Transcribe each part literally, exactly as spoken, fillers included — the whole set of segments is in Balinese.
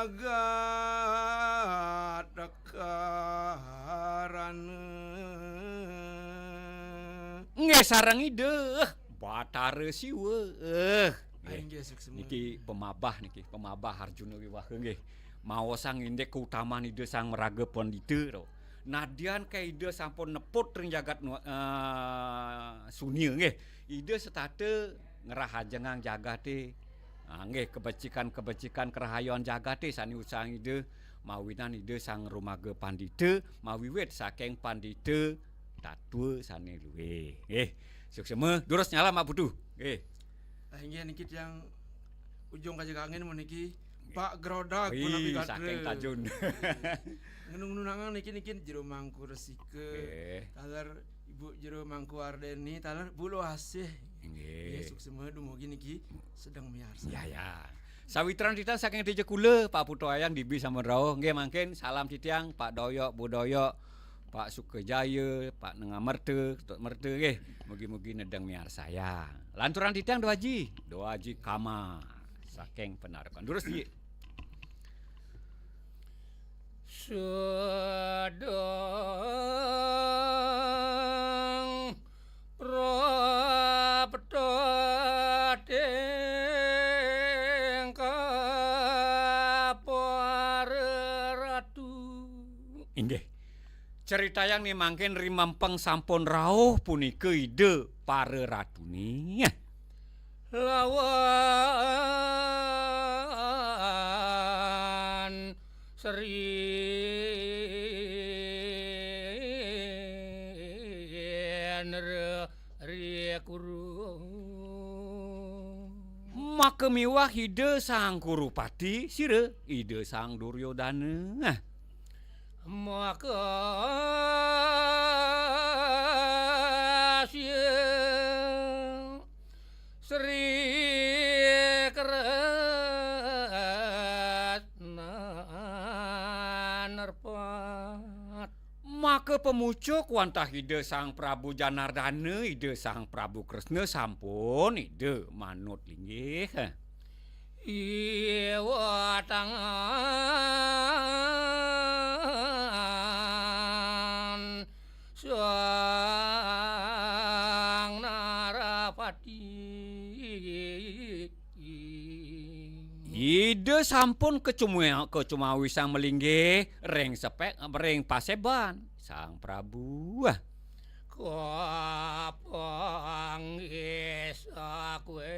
Jagat Karana. Nggih, sareng Ida Batara Siwa. Eh, nggih. Nggih, suksma. Niki pamabah niki, pamabah Arjuna Wiwaha nggih. Maosang indik kautaman Ida Sang Maraga Pandita, ro. Nadyan ka Ida sampun neput ring jagat nu-, eh, sunia nggih. Ida setata ngerahajengang jagate. Ah, nggih, kebecikan-kebecikan kerahayon jagate sane usang Ida, mawinan Ida Sang Rumaga Pandita, mawiwit saking Pandita Tatwa sane luwih. Nggih, suksma, durus nyalam, Mak Putu. Nggih. Ah, inggih niki tiang Ujung Kajengkangin meniki Pak Grodak. Wih, punapi gatra. Saking Tajun. Ngenung-nunangang niki, niki Jero Mangku Resika. Nggih. Taler Ibu Jero Mangku Ardeni, taler Bu Luasih. Nggih. Nggih, suksma dumugi niki sedeng miarsa. Ya, ya. Sawitran titah saking Teja Kula, Pak Putu Ayang, Dibi sampun rauh. Nggih, mangkin salam titiang, Pak Doyok, Bu Doyok, Pak Sukajaya, Pak Nengamerta, Ketut Merta, nggih. Mugi-mugi nedeng miarsayang. Lanturang titiang Doaji, Doaji Kama saking Penarekan. Durus, Ji. Sedeng prapta tingkah para ratu. Inggih. Critayang ni mangkin rimempeng sampun rauh punika Ida para ratune. Lawan Sri Nri Kuru. Maka miwah Ida Sang Kurupati, sira Ida Sang Duryodana. Maka sia Sri Kresna nerpat. Maka pamucuk wantah Ida Sang Prabu Janardana, Ida Sang Prabu Kresna sampun Ida manut linggih. Iwa tangan Sang Narapati. Ida sampun kecuma-, kecumawisang malinggih ring sepek, ring paseban Sang Prabu. Kapanggih sakwe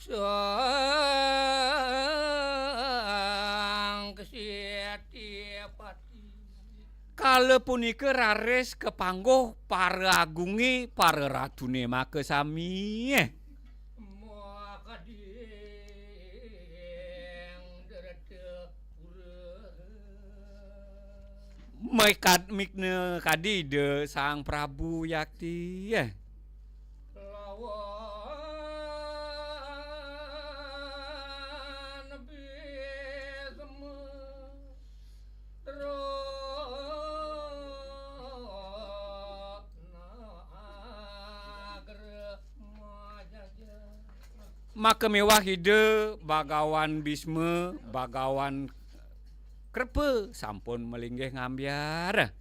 Sang Kesetipati. Kala punika raris kapangguh para agunge, para ratune makasami. Makading Dretapura. Mekad-, mikna kadi Ida Sang Prabu Yakti. Lawan Bisma. Maka miwah Ida Bagawan Bisma, Bagawan Krepa sampun malinggih ngambyar.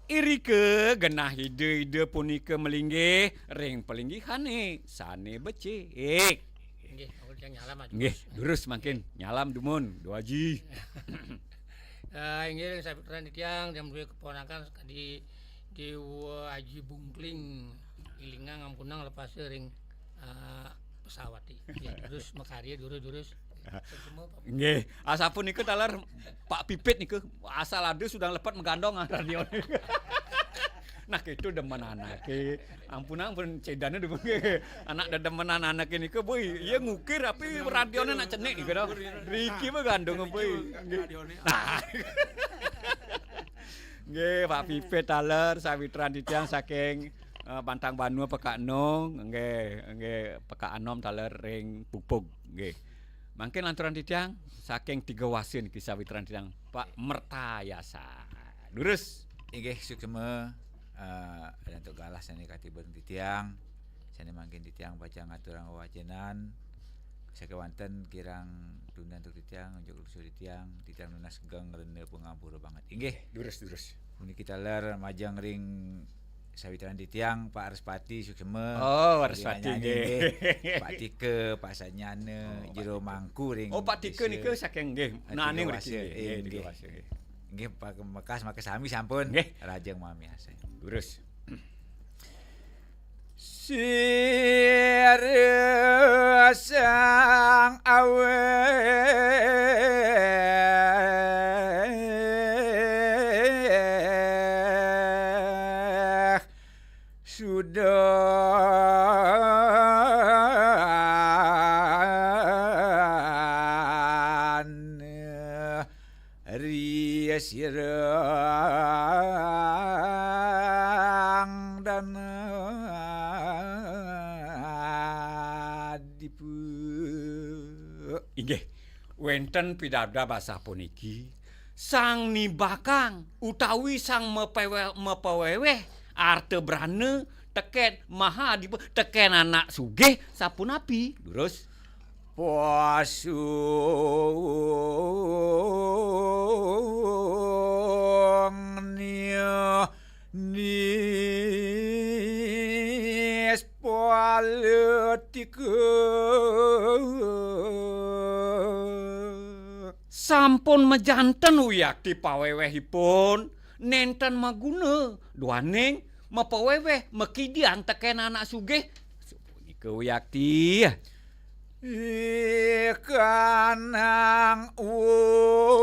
Irika genah ida-ida punika malinggih ring palinggihane sane becik. Nggih, mangkin titiang nyalam aja, nggih, Mas. Durus mangkin nyalam dumun, Dua Aji. Eh, inggih ring saputran titiang, titiang duwe keponakan kadi Dewa Aji Bungkling, ilingang ampunang lepasa ring, eh, pesawat. Nggih, durus makarya, durus, durus. Semua, Pak. Nggih, asapunika taler Pak Pipit niku, asal ada sudah lepet megandong, ah, radio. Nah, itu demen anake. Ampun, ampun, cedane demen. Anak dedemenan anake niku, boy, iya ngukir, tapi radione nak cenik niku, dah. Riki megandong, boy. Nggih. Nah. Nggih, Pak Pipit taler, sawitran titiang saking, eh, Pantang Banua Pekak Enung, nggih, nggih, Pekak Anom taler ring Pupug, nggih. Mangkin lanturang titiang saking Tiga Wasa niki sawitran titiang Pak Mertayasa. Durus. Inggih, suksma, eh, antuk galah sané katiba titiang, sané mangkin titiang pacang ngaturang wewacenan, sakéwanten kirang tunda antuk titiang, unjuk lungsur titiang, titiang nunas geng rena pangampura banget. Inggih. Durus, durus. Puniki taler majeng ring sawitran titiang, Pak Respati, suksma. Oh, Ring Respati, anyané, nggih. Pak Tika, Pak Sanyana, Oh, Pak Jero Tika. Mangku ring Oh, Pak Tika Desa. nika saking nggih, Ah, naning Tiga mriki Wasa, nggih, eh, nggih, Tiga nggih. Wasa nggih. Nggih, Pak Mekas maka sami sampun. Nggih. Rajeng mamiarsa. Durus. Sira sang aweh sudah ri sirang dan dipu. Inggih, wénten pidabdab asapuniki, sang nibakang utawi sang mapewe-, mapaweweh arta brana tekén maha dipu-, tekén anak sugih sapunapi? Durus. Pasung nia nis politika. Sampun majanten wiakti pawewehipun nénten maguna, duaning mapaweweh makidian tekén anak sugih. Sapunika wiakti. Ikanang us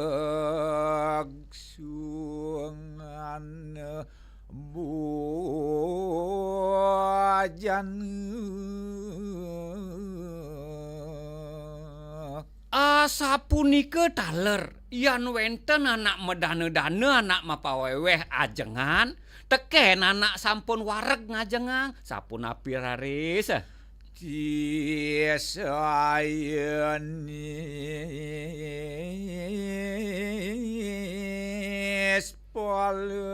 wareg sungan buajan. Asapunika taler, yan wénten anak madana-dana, anak mapaweweh ajengan, tekén anak sampun wareg ngajengang, sapunapi raris? Ti sayanis palanya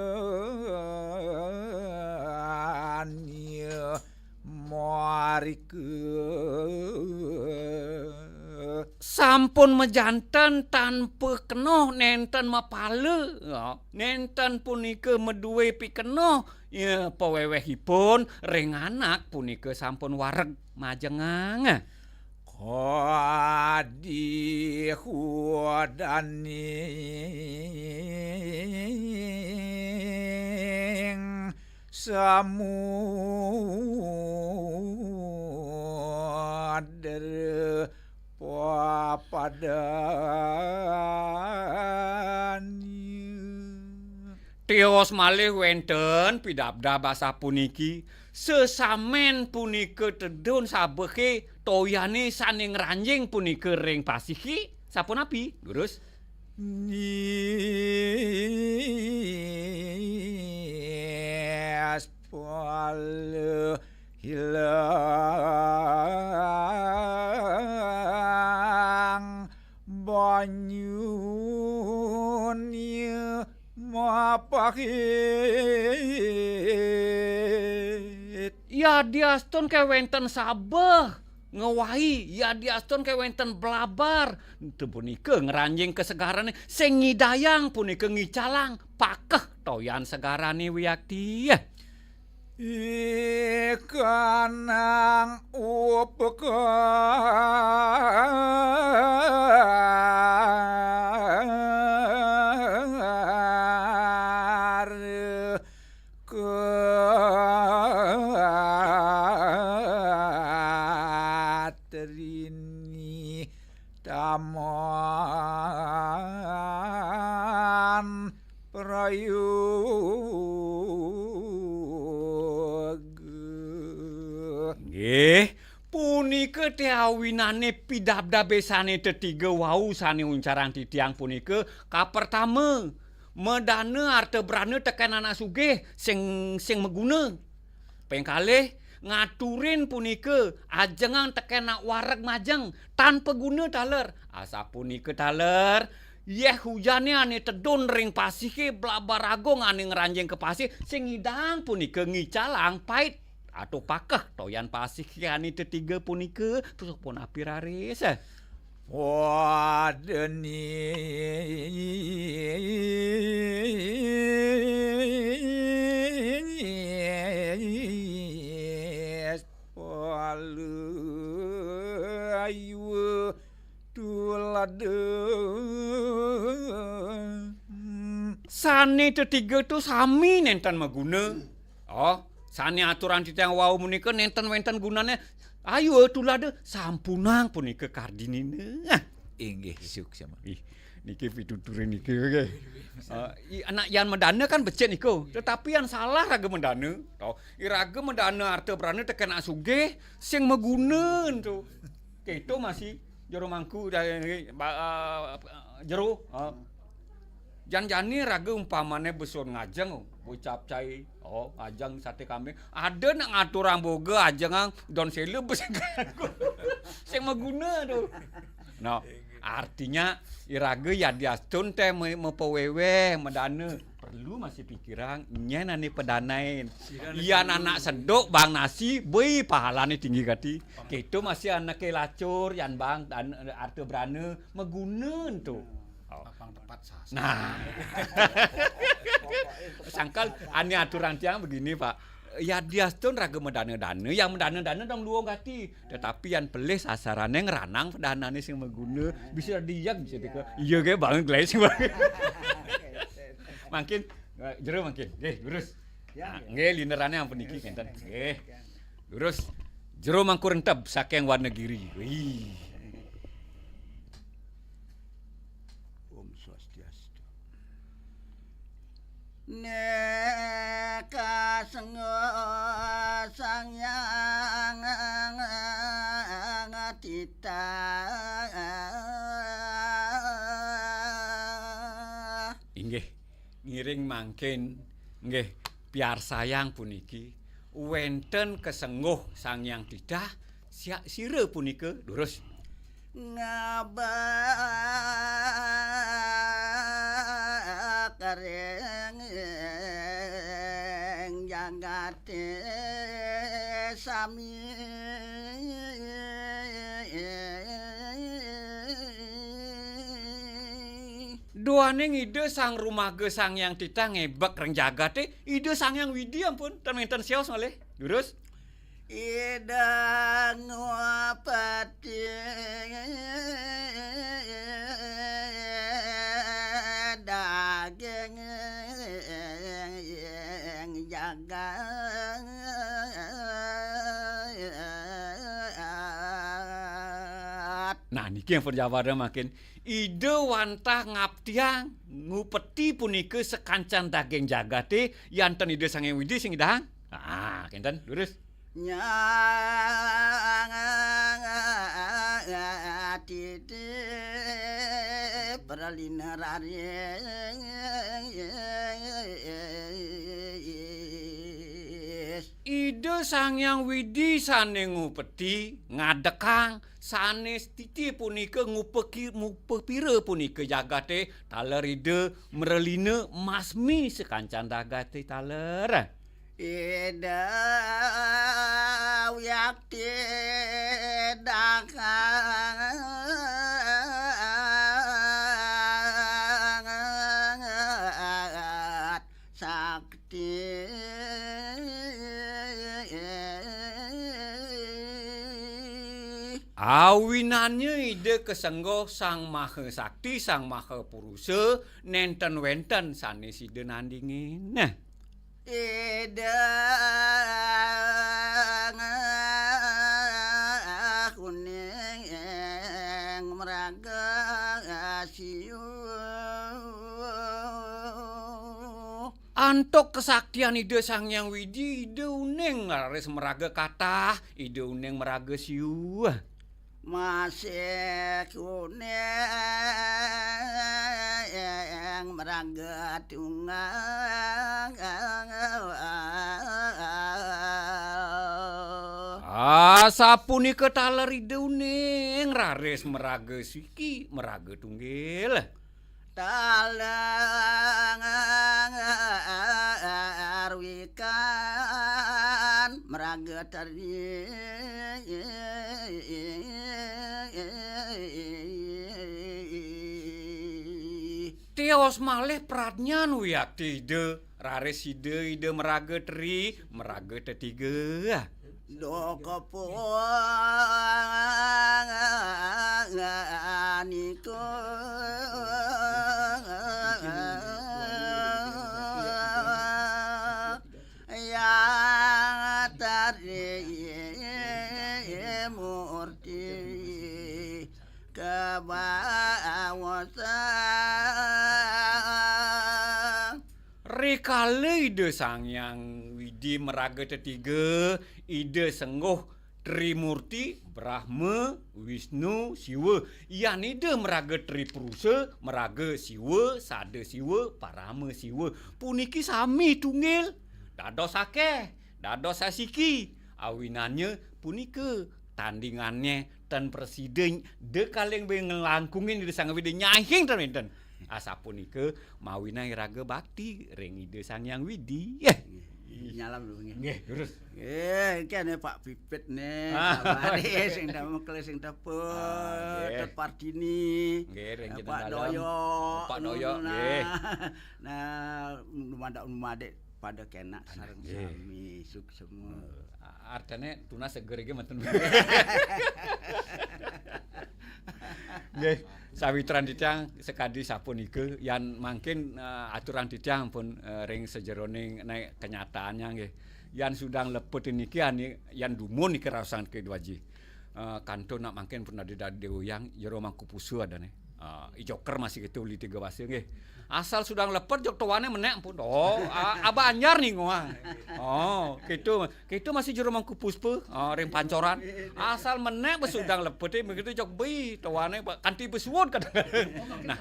marika. Sampun majanten tanpa kenoh, nénten mapala, ya, nénten punika madué pikenoh, ya, pawewehipun ring anak punika sampun wareg majengang. Kadi hudaning samudra papadanya. Tios malih wénten pidabdab asapuniki, sesamén punika tedun sabehé toyané sané ngranjing punika ring pasihi, sapunapi, Durus? Nis pala hilang banyunya mapahit. Yadiastun ké wénten sabeh ngawahi, yadiastun ké wénten blabar, punika ngranjing ka segarané, sing nyidayang punika ngicalang pakeh toyan segarané wiakti. Ikanang upakara katrini taman prayoga. Nggih, Punika té awinane pidabdabé sané tetiga wau sané uncarang titiang punika, kapertama, madana arta brana tekén anak sugih sing sing maguna. Ping kalih, ngaturin punika ajengang tekén anak wareg majeng tan paguna taler. Asapunika taler, yéh hujané ané tedun ring pasihé blabar agung ané ngranjing ka pasih, sing ngidang punika ngicalang pait atau pakeh toyan pasihé ané tetiga punika, sampun api raris. Wadeni Palu ayu tulada. Sané tetiga tu sami nénten maguna. Oh, sané aturan titiang wau punika nénten wénten gunané. Ayu tulada sampunang punika kardinina. Inggih, suksma. Ih, niki pituturé niki, nggih. Eh, i-, anak yan madana kan becik niku, tetapi yan salah raga madana. Toh, iraga madana arta brana tekén anak sugih sing maguna tu. Kéto masih jero mangku, eh, ba-, eh, jero, eh. Jan jani raga umpamané besun ngajeng, bui capcay, oh, ngajeng saté kambing. Ada nak ngaturang boga ajengang don séla besegan. Sing maguna tu. Nah, artinya iraga yadiastun té me-, mapawéwéh, madana, perlu masih pikirang nyén ané padanain. Yan anak seduk bang nasi, bui pahalané tinggi gati. Kéto masih anaké lacur, yan bang dan arta brana maguna tu. Oh. Apang tepat sasaran. Nah. Sangkal ané aturan tiang begini, Pak. Yadiastun raga madana-dana, yang madana-dana dong luung gati. Tetapi yang pelih sasarané ngranang padanané sing maguna, bisa diyeg, bisa dika. Iya, kayak banget, guys. Mangkin, eh, jero mangkin. Nggih, lurus. Nah, nggih, linerané ampun niki kénten. Nggih. Lurus. Jero mangku renteb saking Wanagiri. Wih. Om Swastiastu. Neka senggo Sang Hyang Titah. Inggih, ngiring mangkin, nggih, piarsayang puniki, wénten kasengguh Sang Hyang Titah, siak sira punika, durus. Ngabak ring jagaté sami. Duaning Ida Sang Rumaga Sang Hyang Titah ngebek ring jagaté, Ida Sang Hyang Widi ampun, ten wénten sios malih. Durus. Ida ngupeti daging jagat. Nah, niki yang perjawabane mangkin. Ida wantah ngaptiang, ngupeti punika sakancan daging jagaté, yan ten Ida Sang Hyang Widi sing idahang. Ah, kénten, lurus. Nyang titip pralina raris. Ida Sang Hyang Widi sané ngupeti, ngadekang, sané titi punika ngupeki-, ngupepira punika jagaté, taler Ida mralina masmi sakancan jagaté taler. Ida Wiakti Dahat Sakti. Awinannya Ida kasengguh Sang Maha Sakti, Sang Maha Purusa, nénten wénten sané sida nandingin. Nah. Ida kuning meraga siu. Antuk kesaktian Ida Sang Hyang Widi, Ida uning raris maraga katah, Ida uning maraga siu. Masih kuning maraga tunggal. Asapunika taler Ida uning raris maraga siki, maraga tunggil. Talang arwikan maraga teri. Tios malih pradnyan wiakti Ida, raris Ida, Ida maraga teri, maraga tetiga. Duh kepunika yang teri murti kebawasan. Rikala Ida Sang Hyang Widi maraga tetiga, Ida sengguh Trimurti, Brahma, Wisnu, Siwa. Yan Ida maraga Tripurusa, maraga Siwa, Sada Siwa, Parama Siwa. Puniki sami tunggil. Dados akeh, dados sasiki. Awinannya punika tandingannya tan presida de kaling be ngelangkungin Ida Sang Widi nyahing tan wenten. Asapunika mawinan iraga bakti ring Ida Sang Hyang Widi. Nyalam dulu nggih. Nggih, terus. Nggih, iki ane Pak Pipit nih, Ah. Kabare sing damel sing tepuk, Ah, nggih. Tut Partini, Nggih, ring eh, Pak Jeneng Dalem. Doyok, Pak Doyok, nah, nggih. Nah, dumadak dumadik pada kenak sareng Nggih. Sami suksema. Artine tunas seger iki mboten. Nggih, sawitran titiang sekadi sapunika, yan mangkin, eh, aturan titiang pun, eh, ring sajeroning nek kenyataannya nggih. Yan sudang lepet niki ani, yan dumun niki rasan ke Dwaji. Eh, kantun nak mangkin pun ada dadi uyang, jero mangku pusu adane. Ah, ijoker masih gitu uli tiga basa nggih. Asal sudang lepet jok tuane menek ampun. Oh, a-, aba anyar nih ngoang. Oh, gitu. Kita masih jero mangku puspa, ah, ring pancoran. Asal menek besudang lepete begitu jok bi, tawane ba-, kanti besuwun kadang-kadang. Nah,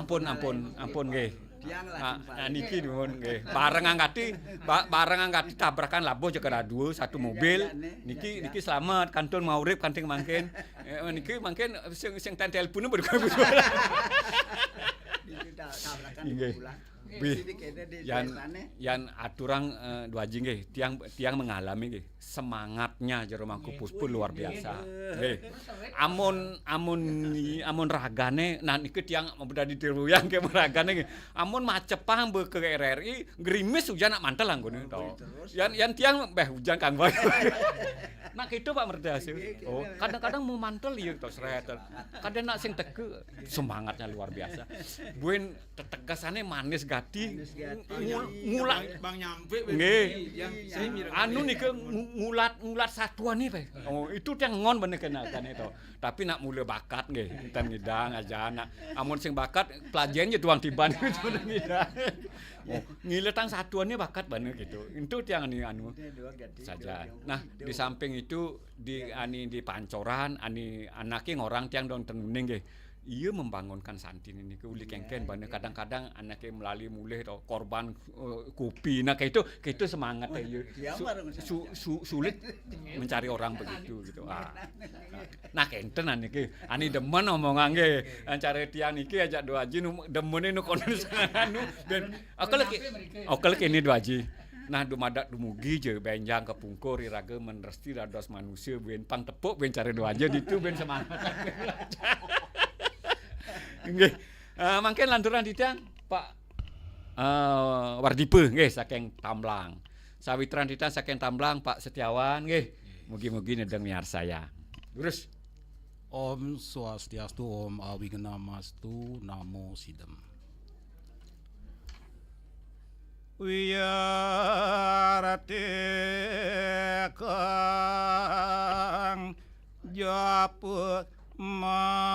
ampun, ampun, ampun nggih. Tiang lah Ah, timpal. Nah, niki nuwun nggih. Bareng anggati, ba-, bareng anggati tabrakan labuh jek ada dua, satu mobil. Niki, niki selamat, kantun maurip kanting mangkin. Eh, niki mangkin sing, sing tan telepon besuwun. Niki ta-, tabrakan Nggih. Pulang. Wih, Sini kene di yan, desane. Yan aturang, eh, Dwaji nggih, tiang, tiang mengalami nggih, semangatnya jero mangku puspa luar biasa. Nggih. Amun, amun, amun ragane, nah niki tiang mau dadi diruyang ke ragane nggih. Amun macepang be ke R R I, gerimis hujan nak mantel anggone to. Yan, yan tiang beh hujan kang bae. Nak itu Pak Merdas. Oh, kadang-kadang mau mantel ya to seret. Kadang nak sing teke, semangatnya luar biasa. Buin tetegasane manis gati. Manis gati. Ngul-, ngulat Bang nyampe Nggih. Anu nika ngu-, ngulat, ngulat satuan nih Pak. Oh, itu yang ngon bener kenal kan itu. Tapi nak mula bakat nggih, enten ngidang aja nak. Amun sing bakat pelajaran je tuang tiban gitu ngidang. Oh, ngiletang satuannya bakat bener gitu. Itu tiang ni anu saja. Nah, di samping itu di ani di pancoran, ani anake ngorang tiang dong tenuning nggih. Iya membangunkan santini niki uli kengken bana kadang-kadang anake melali mulih to korban, eh, kopi. Nah, kayak itu, kayak itu semangat ya. Iya. Su-, su-, su-, sulit mencari orang begitu gitu. Ah. Nah, kenten anake. Ani demen omongan nggih. Ancare tiang niki ajak dua aji nu demene nu kono anu ben oke lagi. Oke lagi ini dua aji. Nah, dumadak dumugi je benjang kepungkur iraga menresti dados manusia ben pang tepuk ben cara dua aja ditu ben semangat. Nggih. Eh, mangkin lanturan titiang Pak, eh, Wardipa nggih saking Tamblang. Sawitran titiang saking Tamblang Pak Setiawan nggih. Mugi-mugi nedeng miarsaya. Terus Om Swastiastu, Om Awignamastu, Namo Sidam. Wiyarti kang japa mantra.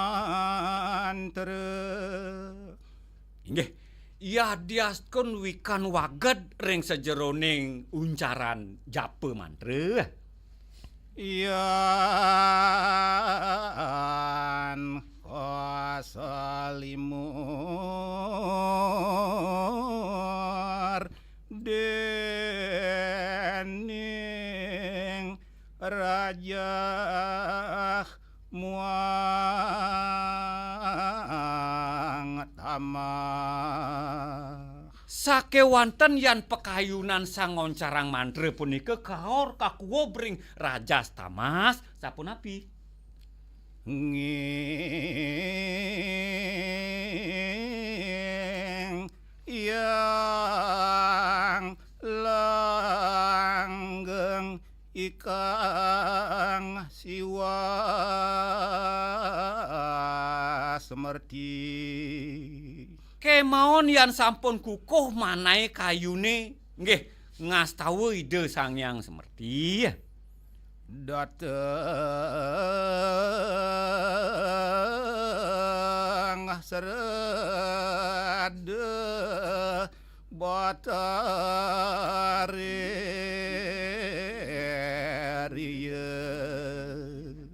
Inggih. Yadiastun wikan waged ring sajeroning uncaran japa mantra. Yan kasalimur dening rajah muang tamah. Sakewanten yan pakayunan sang ngoncarang mantra punika kaor kakuub ring rajas tamah, sapunapi? Nging yang langgeng ikang siwa semerti. Kemaon yan sampun kukuh manai kayune, nggih, ngastawa Ida Sang Hyang Semerti. Dateng serada Batari riya.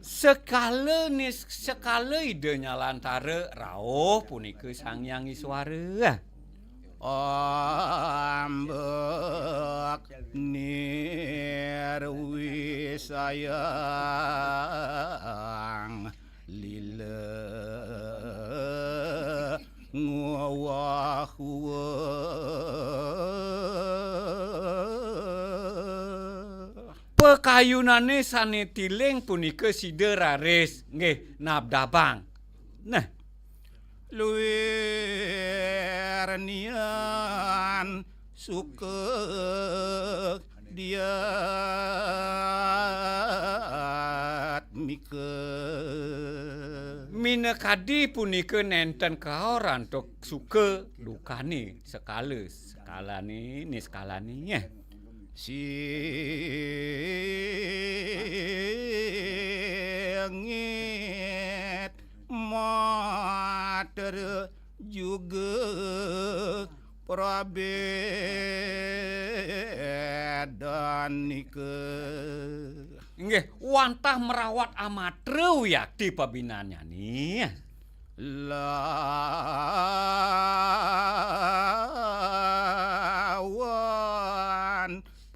Sekala nis-, sekala Ida Nyalantara rauh punika Sang Hyang Iswara. Ambek nirwisayang lila nguwah-uwah. Pakayunane sane tiling punika sida raris, nggih, nabdabang. Nah, luir nian suka diat mika. Minakadi punika nenten kaor antuk suka dukane sekala, sekalane, niskalane, nggih. Singit matra juga prabedan nika. Inggih, wantah mrawat amatra wiakti pabinanyane. Lawan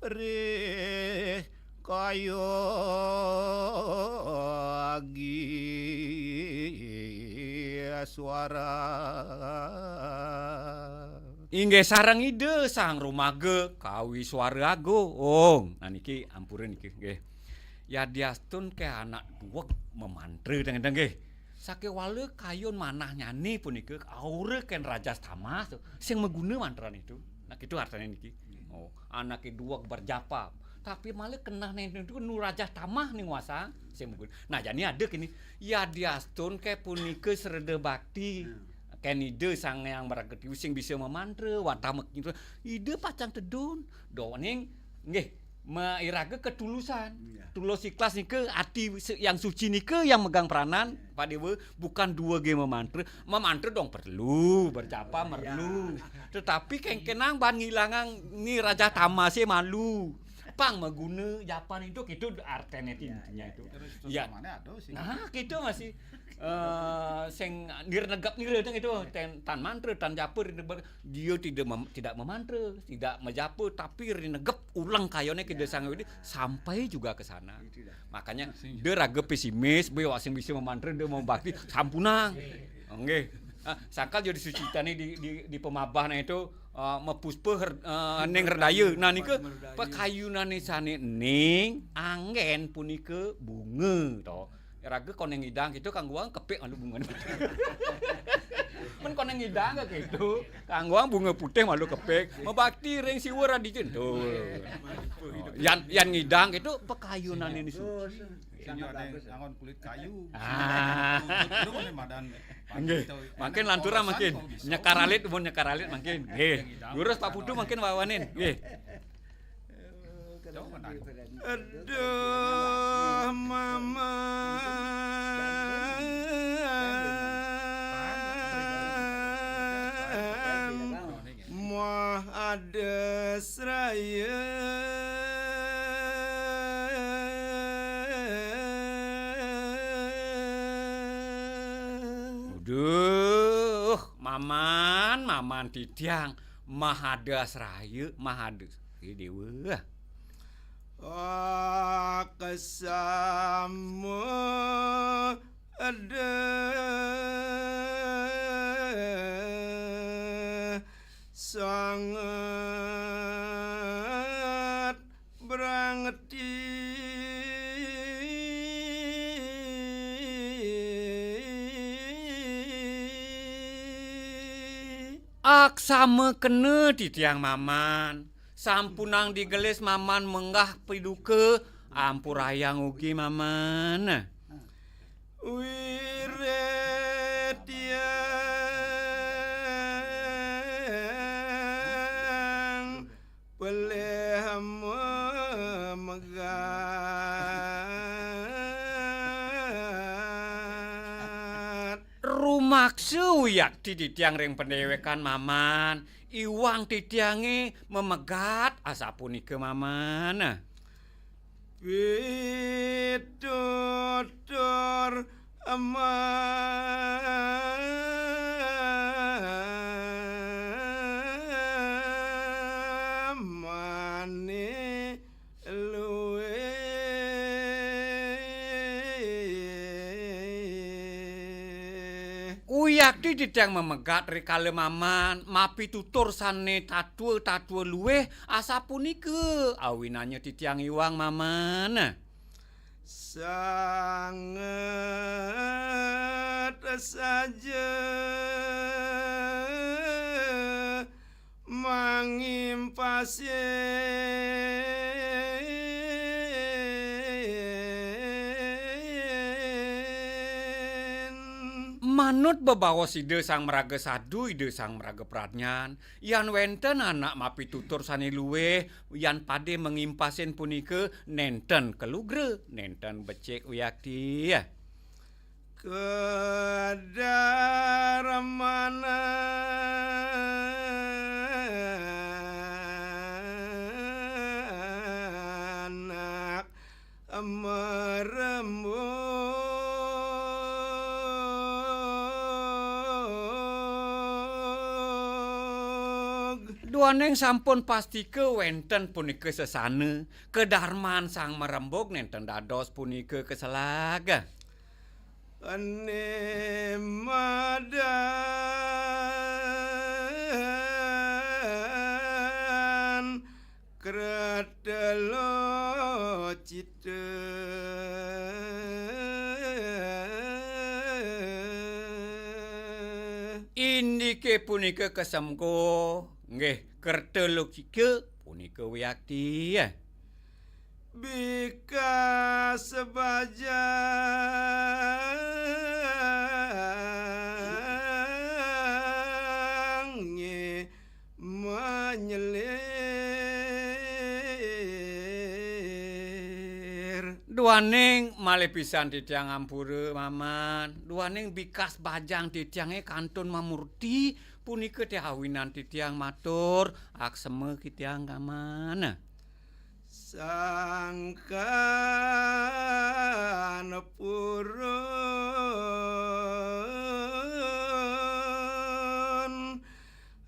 prih kaya agi suara. Inggih sareng Ida Sang Rumaga kawi suara agung. Nah niki ampura niki nggih. Yadiastun ke anak duweg memantra teng-teng nggih. Sakewala kayun manahnyane punika aura ken rajas tamah sing maguna mantran itu. Nah, gitu artine niki. Oh, anake duweg berjapa. Tapi malah kenah ning itu nu rajas tamah ning wasang sing maguna. Nah, jani ada kini. Yadiastun ke punika sreda bakti. Ken Ida Sang Hyang Maraga Tiwi sing bisa memantra, wantah mekintra. Ida pacang tedun. Doning nggih, ma-, iraga ketulusan. Iya. Tulus ikhlas nika ati se-, yang suci nika yang megang peranan, Pak Dewa, bukan dua ge memantra. Memantra dong perlu, berjapa merlu. Tetapi kengkenang ban ngilangang ni raja tamase malu. Pang maguna japan itu, itu artene intinya itu. Terus, terus ya. Mana ada sih? Nah, gitu masih. Eh, sing nirnegap nira dong itu, ten-, tan mantra, tan japa, nirnegap. Dia tidak mem-, tidak memantra, tidak menjapa, tapi rinegep ulang kayone ke Ida Sang Hyang Widi sampai juga ke sana. Makanya dia raga pesimis, boy wak sing bisa memantra, dia mau bakti, sampunang. Nggih. Ah, sangkal jadi suci tani di, di, di pemabah nah itu, eh, mepuspa her-, eh, ning redaya. Nah, nika pakayunane sane ning anggen punika bunga to. Raga koneng ngidang gitu, kangguang kepik anu bunga. Men koneng ngidang gitu, kangguang bunga putih malu kepik. Mabakti ring siwa radi jentul. Oh, yan, yan ngidang gitu, pakayunan ini su-. Sing yo ada yang angon kulit kayu. Ah. Lu kan madan. Nggih. Makin lanturan makin. Nyekar alit, mun nyekar alit makin. Nggih. Lurus Pak Putu makin wawanin. Nggih. Aduh, Mama. Sraya. Duh, maman, maman titiang mahada asraya, mahada. Ih, Déwa. Akasama ada sangat brangti. Aksama kena titiang maman. Sampunang digelis maman menggah piduka, ampurayang ugi maman. Wiréh tiang pelih memegat. Rumaksa wiakti titiang ring pandéwékan maman, iwang titiangé memegat asapunika maman. Pitutur amane luwih. Uyakti titiang mamegat rikala maman mapitutur sane tatua-tatua luwih asapunika, awinanya titiang iwang maman. Sanget saja mangimpasin. Manut bebaos Ida Sang Maraga Sadu, Ida Sang Maraga Pradnyan, yan wenten anak mapitutur sane luwih, yan pade mangimpasin punika nenten kalugra, nenten becik wiakti. Kedarmanan anak marembug. Duaning sampun pastika wenten punika sesana, kedarman sang marembug nenten dados punika kaselag. Ene madan kretelo cita. Indike punika kasemko, nggih, kerta logika punika wiakti. Bikas bajang manyelir. Duaning malih pisan titiang ampura, Maman. Duaning bikas bajang titiange kantun mamurti, punika teh awinan titiang matur, aksema titiang, Maman. Sangkan purun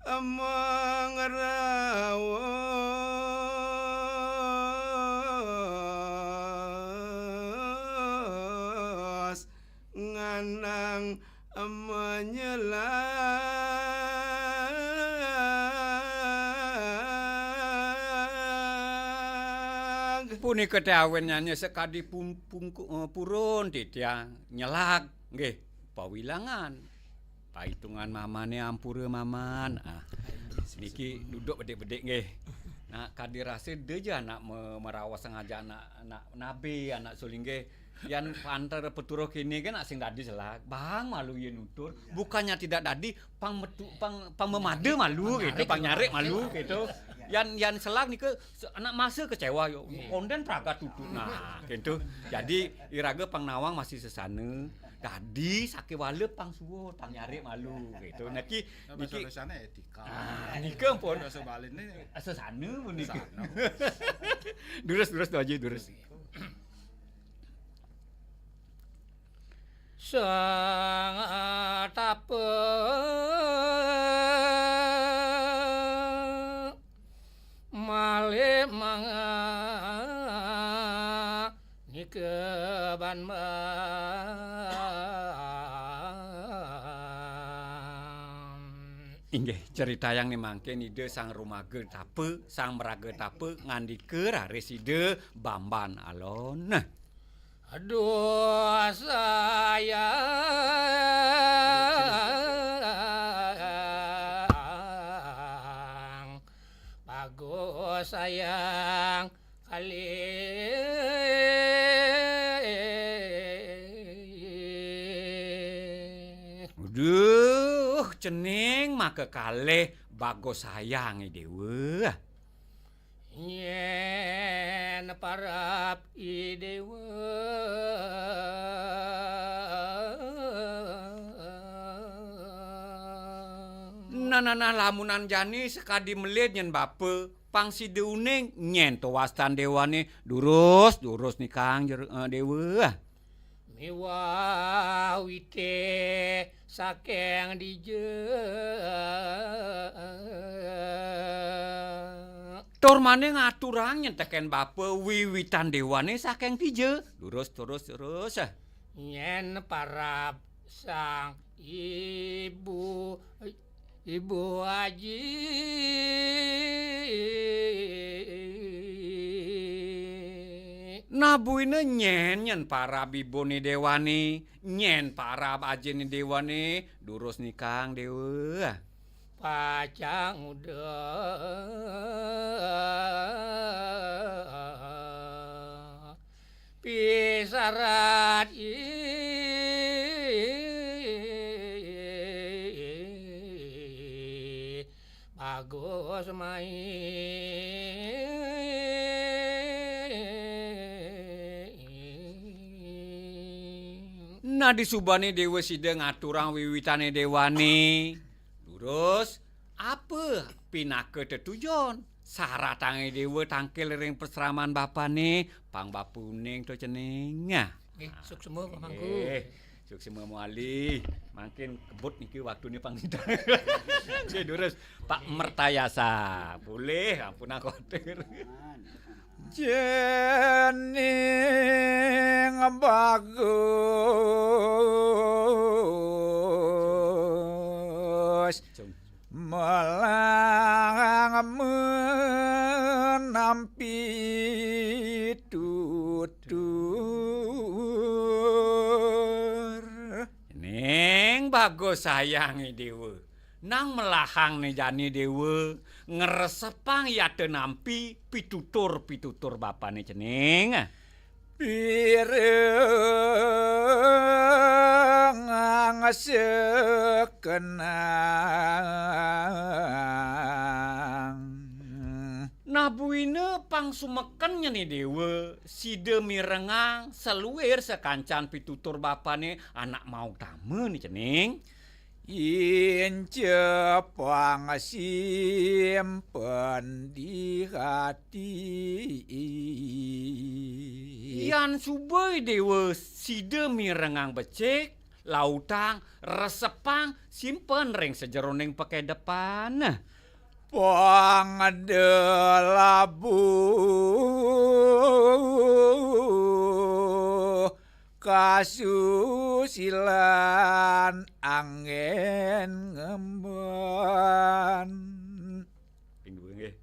mangraos nganang menyelag. Punika teh awinnye sakadi pung-, pungku-, eh, purun titiang nyelag, nggih, pawilangan. Paitungan Mamane ampura, Maman. Ah, niki duduk bedik-bedik, nggih. Nah, kadi rasa da ja anak me-, meraos sengaja anak, anak nabe, anak sulinggih. Yan pantar paturuh kene kan nak sing dadi selag. Bang malu yen nutur. Bukannya tidak dadi, pang metu, pang, pang memada malu gitu, pang nyarik malu gitu. Yan, yan selag nika se-, anak masa kecewa yo. Konden pragat tutut. Nah, gitu. Jadi iraga pang nawang masih sesana. Dadi sakéwala pang suwa, tang nyarik malu, gitu. Niki, Nah, bahasa niki, Indonesianya etika. Ah, nika pun. Bahasa Balinya Sesana punika. Sesana. Durus, durus, Tuh Haji, durus. Sang tapa malih mangga nika ban Inggih, critayang ni mangkin Ida Sang Rumaga Tapa, Sang Maraga Tapa ngandika raris Ida Bamban Alon. Aduh sayang, bagus sayang, kalih. Aduh, cening maka kalih bagus sayang, Déwa. Nyén parab I Déwa. Nah, nah, nah, lamunan jani sakadi melih nyén bapa, pang sida uning nyén to wastan déwané, durus, durus nikang jer-, eh, Déwa. Miwah wité saking dija. Tur maning aturang nyén tekén bapa wiwitan déwané saking dija. Durus, durus, durus. Nyén parab sang ibu, Ibu Aji. Nah, buina nyén, nyén parab ibuné déwané, nyén parab ajiné déwané, durus nikang Déwa. Pacang uda pisarat bagus main. Nah, disubané Déwa sida ngaturang wiwitané déwané. Durus, apa pinaka tetujon? Saratangé Déwa tangkil ring pasraman bapané, pang bapa uning to cening. Nah. Nggih, suksma, Pak Mangku. Nggih, suksma mawali. Mangkin kebut niki waktuné pang sida. Nggih, durus. Pak Mertayasa. Boleh, ampun aku atur. Cening bagus. Cung. Malang menampi tutur. Ning bagus sayang I Déwa. Nang melahang né jani Déwa, ngresepang yata nampi pitutur-pitutur bapané cening. Pireng sekenang. Nah, buina pang sumeken nyané Déwa, sida mirengang saluir sakancan pitutur bapané anak mautama né cening. Inca pang simpen di hati. Yan suba Déwa sida mirengang becik, lautang, resepang, simpen ring sajeroning pakedepan. Pang delabuh kasusilan anggén ngemban. Ping dua, nggih.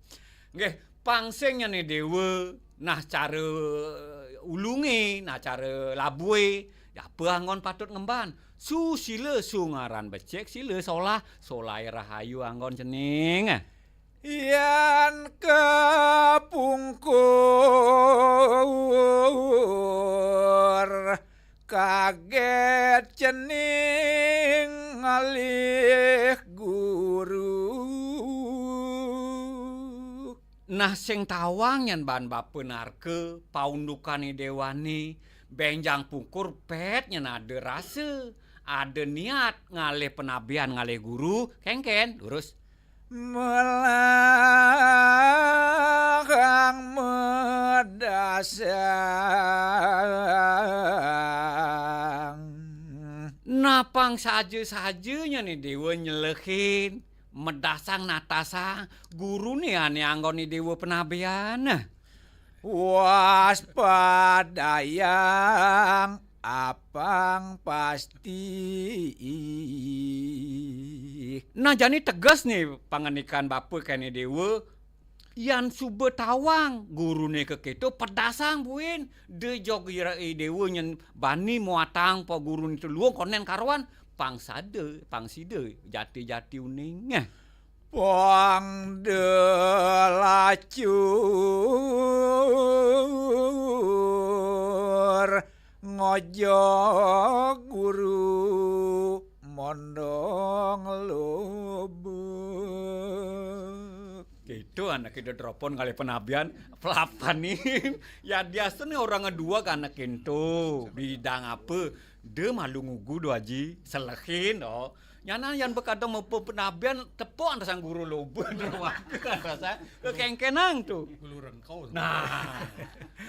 Nggih, pang sing nyané Déwa, nah cara ulungé, nah cara labuhé, apa anggon patut ngemban. Susila sungaran becik, sila solah, solahé rahayu anggon cening. Yan kapungkur kagét cening ngalih guru. Nah, sing tawang yan baan bapa narka, paundukané déwané, Bénjang pungkur pét nyén ada rasa, ada niat ngalih penabian, ngalih guru, kéngkén, lurus. Melahang medasang. Napang saja-saja nyén Déwa nyelehin, medasang natasang, guruné ané anggon Déwa penabian. Waspadayang apang pasti. Nah, jani teges né pangandikan bapa kéné Déwa, yan suba tawang guruné kékéto, pedasang buin, da jog ira-, i Déwa nyén bani muatang pa guruné to luung kondén karuan, pang sada, pang sida, jati-jati uning. Pang delacur ngojog guru mondong lubuk. Gitu anak ida dropon ngalih penabian, pelapanin. Ya, diasen orang dua anak ento, bidang apa? Da malu ngugu do aji, selehin, oh. Nyana yan bekadang mepe penabian, tepuk antasang guru loba, derwaka antasang, kekéngkénang tu. Gulu rengkau. Nah,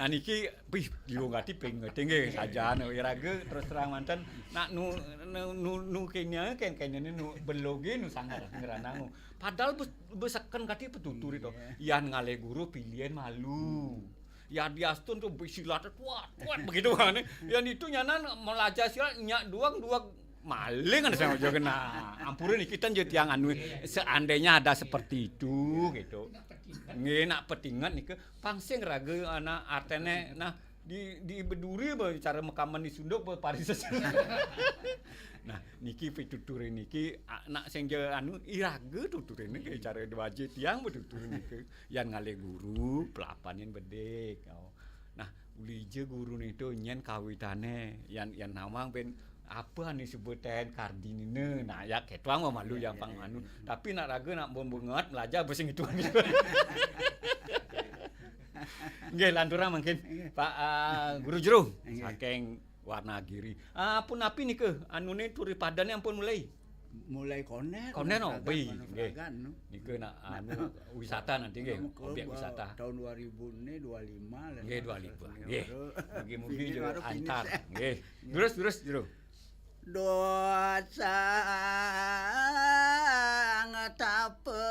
nah niki, bih, diung ati ping ngerti nggih, saja, nu, iraga, terus terang manten, nak nu, nu, nu, nu kenya, kén, kenya ni, nu, beloge, nu sangat, ngeranang, nu. Padahal bes-, beseken kati petutur itu. Iya. Yan ngalih guru pilihan malu. Ya diastun tu silat kuat, kuat begitu kan. Yan itu nyanan melajar silat nyak duang, duang maling ada sama juga kena. Ampura niki ten je tiang anu, seandainya ada seperti itu gitu. Nggih, nak petinget nika pang sing raga anak artene, nah, di, di beduri be cara mekaman di sunduk be parises. Nah, niki pituture niki, a-, nak sing je anu iraga tuture niki cara dua je tiang betutur niki. Yan ngalih guru, pelapanin bedik. Oh. Nah, ulija guru nitu nyén kawitane, yan, yan nawang ben apa ane sebutan kardinine. Nah, ya ketuang mah malu yang pang anu. Tapi nak raga nak bon banget belajar basa ngitung. Nggih, lanturang mungkin. Nggih. Pak, ah, Guru Jero, nggih, saking Warnagiri. Ah, pun api nika, anune turi padane ampun mulai. Mulai konen, konen, oh, konen, bi, konen nggih. Peragan, no. Nika nak anu wisata nanti nggih, objek wisata. Tahun dua ribu ni, dua lima lah. Nggih, dua lima. Nggih. Mugi-mugi jero antar. Nggih. Terus, terus, jero. Dosa ngetapa.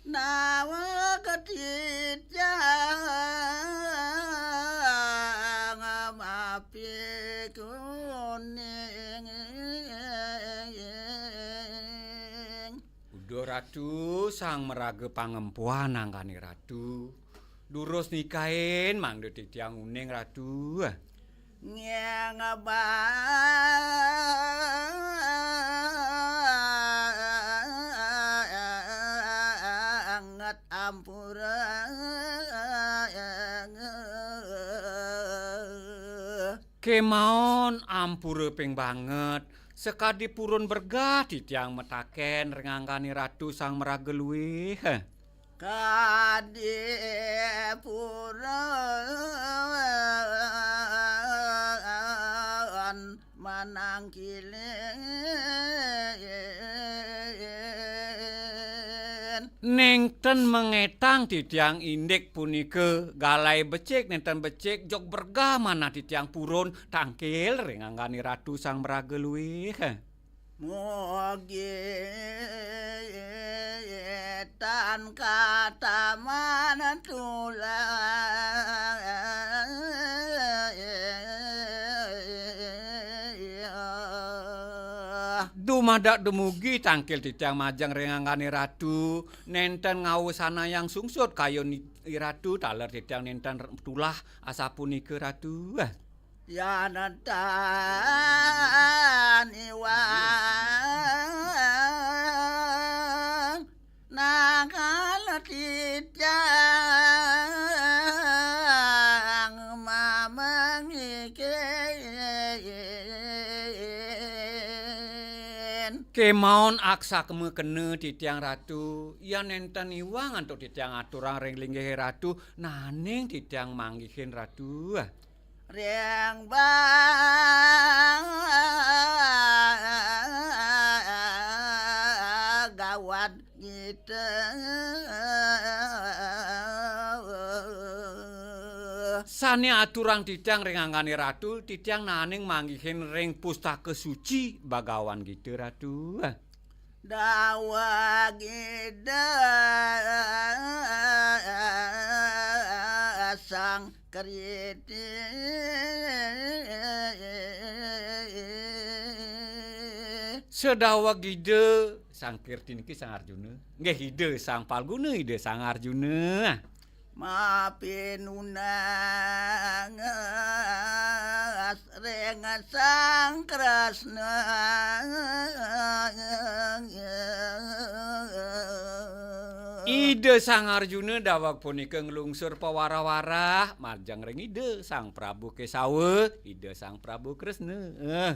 Nawa ketitang mapi kuning. Uduh Ratu, sang maraga pangempuan angkane Ratu. Durus nikain mangda titiang uning Ratu. Nyang banget ampura. Kemaon ampura ping banget, sakadi purun bergah titiang mataken ring angkane Ratu Sang Maraga Luih. Kadi purun manangkilin. Nenten mengetang titiang indik punika galai becik, nenten becik jog bergah manah titiang purun tangkil ring angkane Ratu Sang Maraga Luih. Mugi tan kataman tulah. Dumadak dumugi tangkil titiang majeng ring angkane Ratu, nenten ngawusanayang sungsut kayun i Ratu, taler titiang nenten tulah asapunika Ratu. Yan tan iwang nakal titiang mamangkin. Kemaon aksakma kena titiang Ratu, yan nenten iwang antuk titiang aturang ring linggih Ratu, naning titiang manggihin Ratu. Ring bagawan kita. Sane aturang titiang ring anggane Ratu, titiang naning manggihin ring pustaka suci bagawan kita Ratu. Daweg Ida Sang Kriti. Sedaweg Ida Sang Kirti niki Sang Arjuna. Nggih, Ida Sang Palguna, Ida Sang Arjuna. Mapinunangas ring Sang Kresna. Ida Sang Arjuna daweg punika nglungsur pawarah-warah majeng ring Ida Sang Prabu Kesawa, Ida Sang Prabu Kresna. Eh,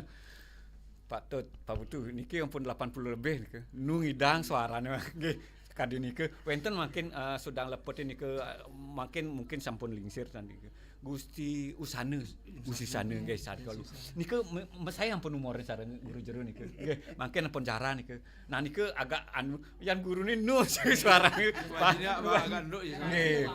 patut, Pak Putu, niki ampun delapan puluh lebih nika. Nu ngidang suarane, nggih. Kadi nika, wenten mangkin, eh, sudang lepet nika, eh, mangkin mungkin sampun lingsir tadi nika. Gusti Usana, Gusti Usana, nggih, sareng kalu. Nika me-, me-, saya ampun umure sareng guru jero nika. Nggih, mangkin ampun jarang nika. Nah, nika agak anu, yan gurune nu suarane. Pak. Wajine agak enduk ya. Nggih.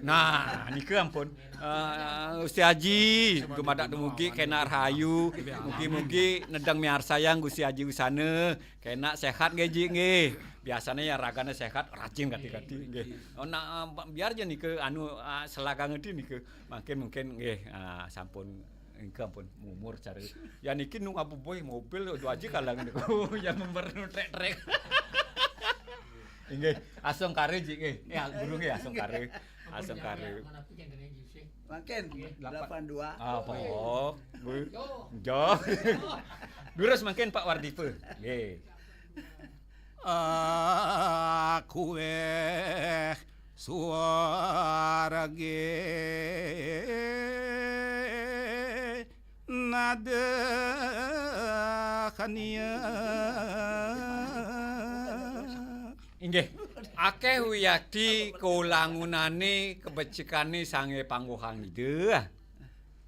Nah, nika ampun. Eh, Gusti Aji, dumadak dumugi kena rahayu. Mugi-mugi nedeng miarsayang Gusti Aji Usana. Kena sehat nggih, Ji, nggih. Biasane ya ragane sehat, rajin kati-kati, nggih. Oh, nah, eh, biar aja nika, anu, ah, selagang itu nika. Mangkin mungkin, nggih, ah, sampun, nggih, ampun, mumur cara. Ya niki nu ngabubuh mobil, dua aja kalang niku. Ya member trek-trek. Nggih, asung kare, Ji, nggih. Ya, guru nggih, asung kare. Asung kare. Mangkin, delapan dua. Apa? Jo. Durus mangkin Pak Wardipa. Nggih. Aku eh suarge nada kania. Inggih, akeh wiakti kalangunane kebecikane sange pangguhang Ida.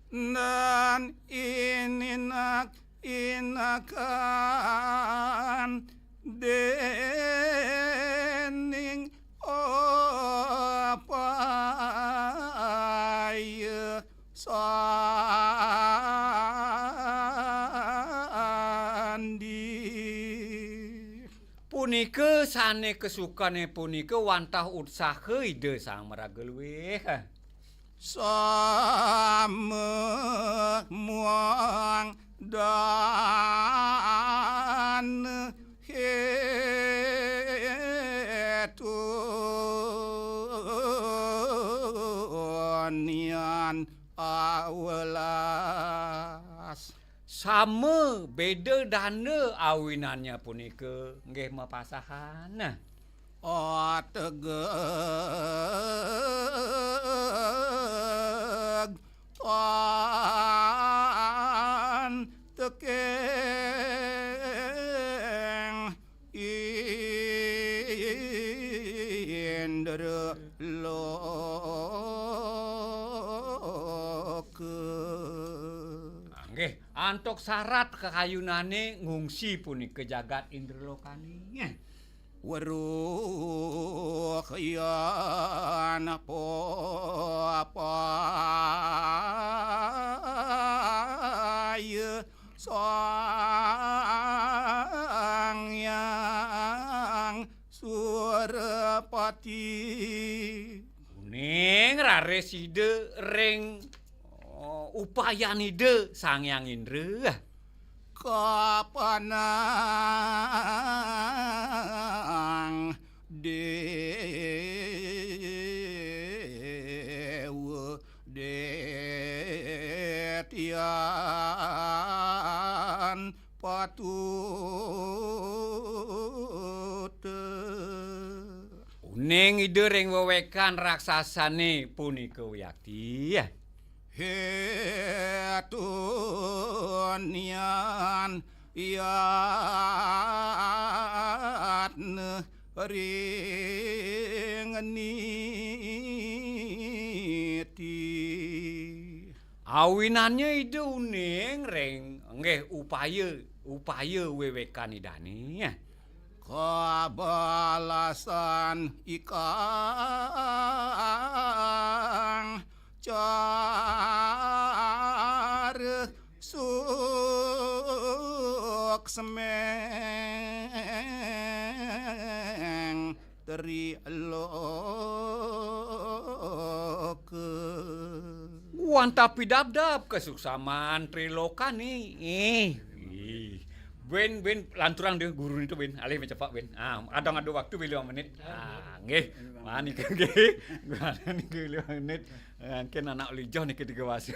Dan ininak-inakan dening opaya sandi. Punika sane kesukane punika wantah utsaha Ida Sang Maraga Luih. Sama muang dan hetunian awelas. Sama beda danda awinannya punika nggih mapasahan. Ategeg pan tekeng Indra Loka. Nah, nggih, antuk sarat kakayunane ngungsi punika jagat Indra Lokane. Weruh yan papaya Sang Hyang Surapati. Kuning raris Ida ring, oh, upayan Ida Sang Hyang Indra. Kapanang Dewa Detian patut. Uning Ida ring wewekan raksasane punika wiakti. Hetunian Yatna ring niti. Awinannya Ida uning ring, nggih, upaya, upaya wewekan Idane. Kabalasan ikang cara suksmeng triloka. Wantah pidabdab kasuksaman trilokane. Eh, ih. Win, Win, lanturang deh guru itu, Win. Alih mencepak, Win. Ah, ada ngadu waktu, Win, lima menit. Ah, nggih. Mani nggih. Mani nggih lima menit. Mungkin anak lijoh niki tiga wasi.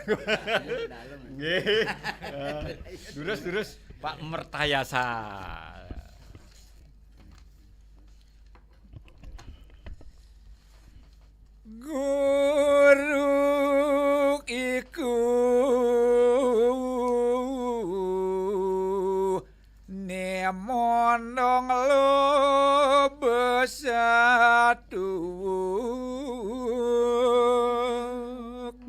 Nggih. Eh, durus, durus, Pak Mertayasa. Guru iku nemondong lo besatu.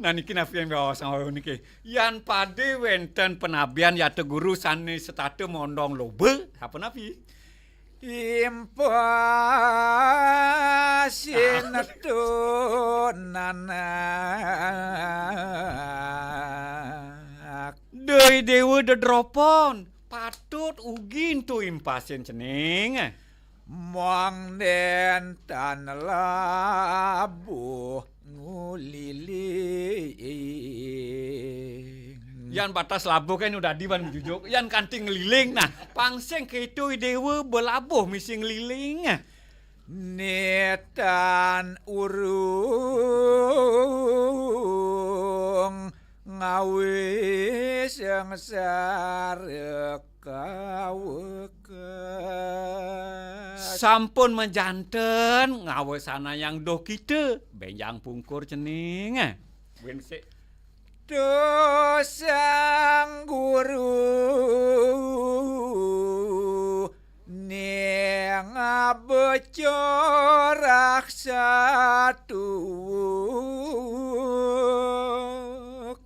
Nah, niki napi yang bawa sama niki. Yan pade wenten penabian yata guru sane setata mondong loba, apa napi? Impasin tunanak. Dei dewa dedropon, patut ugi ntu impasin cening. Mong den tan labuh nguliling. Yan batas labuh kan udah diwan jujuk, yan kanti ngeliling. Nah, pang sing keto dewa belabuh misi ngeliling. Netan urung ngawi sengsara kawekat. Sampun majanten ngawesanayang doh kita, benjang pungkur cening. Win sik. Dosang guru ning becorah satu.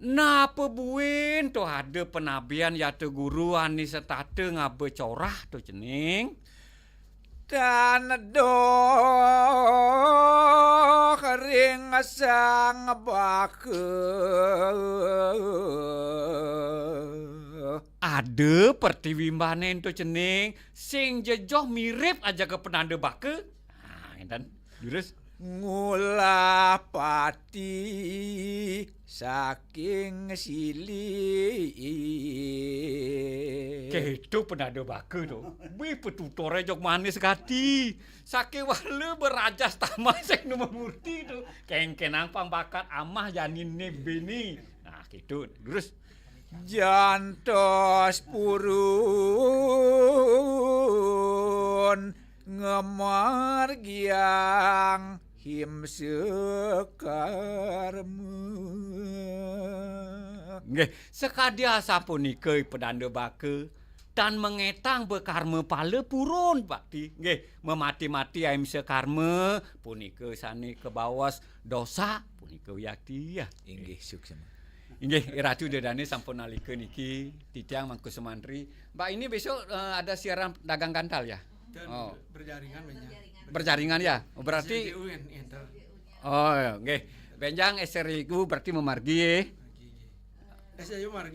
Napa buin to ada penabian yata guru ane setata ngaba corah to cening? Tan doh ring sang baka. Ada pertiwimbane ento cening sing jejoh mirip aja ke penanda baka. Nah, ngenten. Jurus. Ngulah pati saking sili. Keto penada baka to. Wih, petutore jog manis gati. Sakewala berajas tamah sing numa murti to. Kengkenang pang bakat amah janine bini. Nah, keto. Terus. Jantos purun ngemargiang himsa karma. Nggih, sakadi asapunika Ipun Danda Baka, tan mengetang bekarma pala purun bakti. Nggih, memati-mati ahimsa karma punika sane kabaos dosa punika wiakti ya. Inggih, suksma. Inggih, Ratu Dedane sampun nalika niki titiang Mangku Sumantri. Mbak, ini besok, eh, ada siaran dagang gantal ya? Dan oh. Berjaringan banyak. Berjaringan ya? Oh, berarti S J U kan, enter. Oh, ya, nggih. Benjang S R I ku berarti memargi ya? Margi, nggih. S J U margi.